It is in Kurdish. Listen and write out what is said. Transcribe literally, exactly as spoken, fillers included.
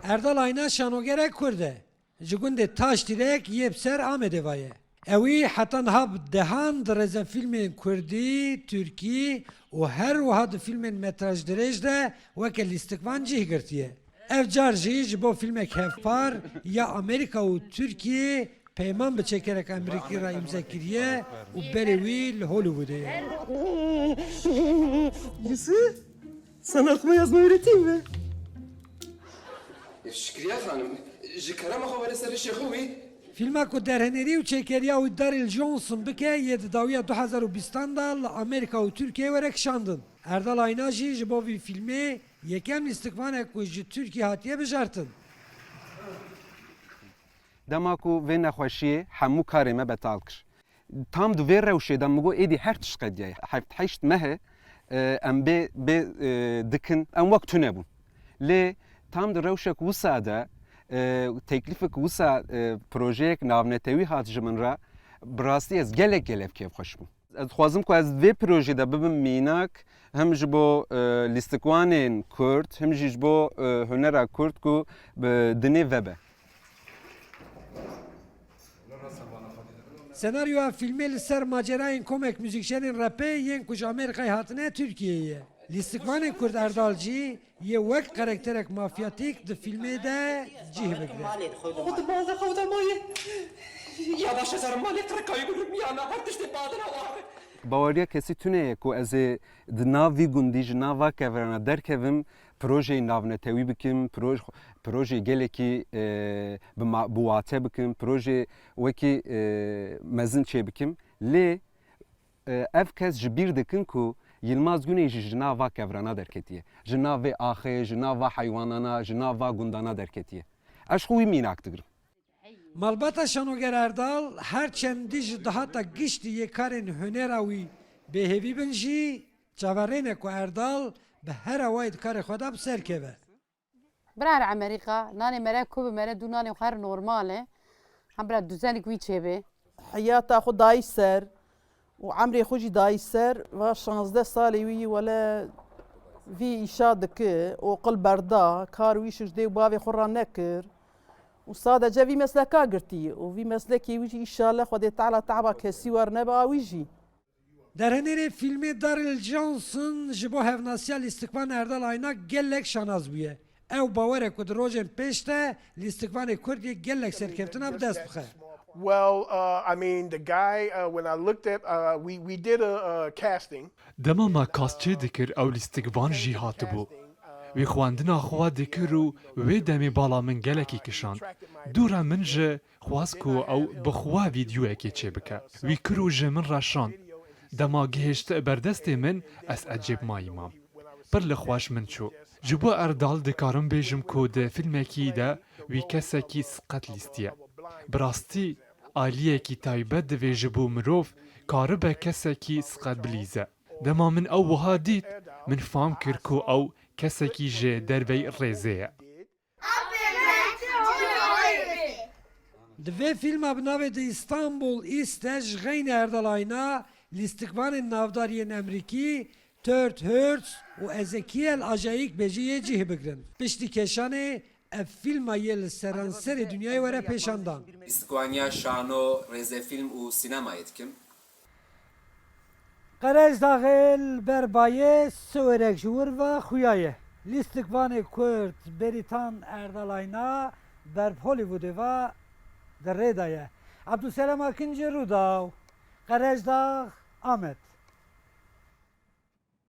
Erdal Ayna şanogerek Kurd e. Ji gundê Taştîrek yê bi ser Amedê ve ye. Ewî heta niha bi dehan di rêzefîlmên kurdî, tirkî û her wiha di fîlmên metrajdirêj de weke lîstikvan cih girtiye. Ev car jî ji bo fîlmek hevpar ya Amerîka û Tirkiyê peyman bi çêkerek Amerîkî re îmze kiriye û berê wî li Hollywoodê ye. Yusuf, sana okuma yazma öğreteyim mi? Şikriye Hanım, ji kerema xwe were serê şêxê wî. Fîlma ku derhênerî û çêkeriya wî Daryl Johnson bike, yê di dawiya du hezar û bîstan de li Amerîka û Tirkiyeyê were kişandin. Erdal Ayna jî ji bo vî fîlmê yekem lîstikvan e ku ji Tirkiyê hatiye bijartin. Dema ku vê nexweşiyê hemû karê me betal kir. Tam di vê rewşê de min got, êdî her tişt qediyaye. Heft heşt meh e, em bê, bê, e, dikin, em wek tune bûn. Lê tam di rewşek wisa de, e, teklîfek wisa, e, projeyek navnetewî hat ji min re, bi rastî ez gelek, gelek kêfxweş bûm. Ez dixwazim ku ez vê projê de bibim mînak, him ji bo, e, lîstikvanên Kurd, him jî ji bo, e, hunera Kurd ku bi dinê vebe. Senaryoya fîlmê li ser macerayên komek muzîkjenên rapê yên ku ji Amerîkayê hatine Tirkiyeyê ye. Lîstikvanê Kurd Erdal jî yê wek karakterek mafyatîk di fîlmê de cih bigre. O di mal de xew de maye. Ya baş ez herim malê qirikayî bû miyana her tiştê badina ware. Baweriya kesî tune ye ku ez ê di nav vî gundî ji nav va kevirana derkevim, projeyê navnetewî bikim, proj-, projeyê gelekî, e, bi ma-, bi wate bikim, projeyê wekî, e, mezin çê bikim. Lê, e, ev kes ji bîr dikin ku Yilmaz Güney jî ji nav va kevirana derketiye. Ji nav vê axê, ji nav va heywanana, ji nav va gundana derketiye. Ez ji xwe wî mînak digirim. Malbata şanoger Erdal, her çendî ji dahata giştî yê karên hunera wî bêhêvî bin jî, çaverêne ku Erdal bi her awayî di karê xwe de bi ser keve. Bira her Amerîka, nanê mere ku bi mere dû nanê xwe her normal e. Hem bira duzenik wî çêbe. Heyata xwe dayî ser û emrê xwe jî dayî ser, va şazdeh salê wî yî wele vî îşa dike, oqil berda, kar wî şiş dê û bavê xwe ra nekir û sadece vî mesleka girtî û vî meslekê wî jî îşale Xwedê Teala te'ba kesî wer nebe a wî jî. Derhênerê fîlmê Daryl Johnson ji bo hevnasiya lîstikvan Erdal Ayna gelek şanaz bûye. Ew bawer e ku di rojên pêş de lîstikvanê Kurd yê gelek serkeftina bi dest bixe. Well, uh, I mean, the guy, uh, when I looked at, uh, we, we did a, a casting. Dema me kast çê dikir, ew lîstikvan jî hatibû. Wî xwendina xwe dikir û wê demê bala min gelekî kişand. Dû re min ji xwest ku ew bi xwe vîdyoyekê çêbike. Wî kir û ji min re şand. Dema gihişt ber destê min, ez ecêb mayî mam. Pir li xweş min çû. Ji bo Erdal dikarim bêjim ku di fîlmekî de wî kesekî siqet lîstiye. Bi rastî aliyekî taybet divê ji bo mirov karibe kesekî siqet bilîze. Dema min ew wiha dît, min fam kir ku ew kesekî ji derveyî rêzê ye. Di vê fîlma bi navê The Istanbul East de ji xeynê Erdal Ayna lîstikvanên navdar yên Emerîkî Todd Hertz û Ezekiel Ajaik bêjî yê cih bigrin. Piştî keşanê ev fîlma yê li seranserê dinyayê were pêşandan. Lîstikwaniya şano, rêzefîlm û sînemayê dikim. Qerejdaxê li ber bayê siwerek ji wir ve xuya ye. Lîstikvanê Kurd Bêrîtan Erdal Ayna ber bi Hollywoodê ve di rê de ye. Ebdulselam Akinci, Rûdaw, Qerejdax, Amed.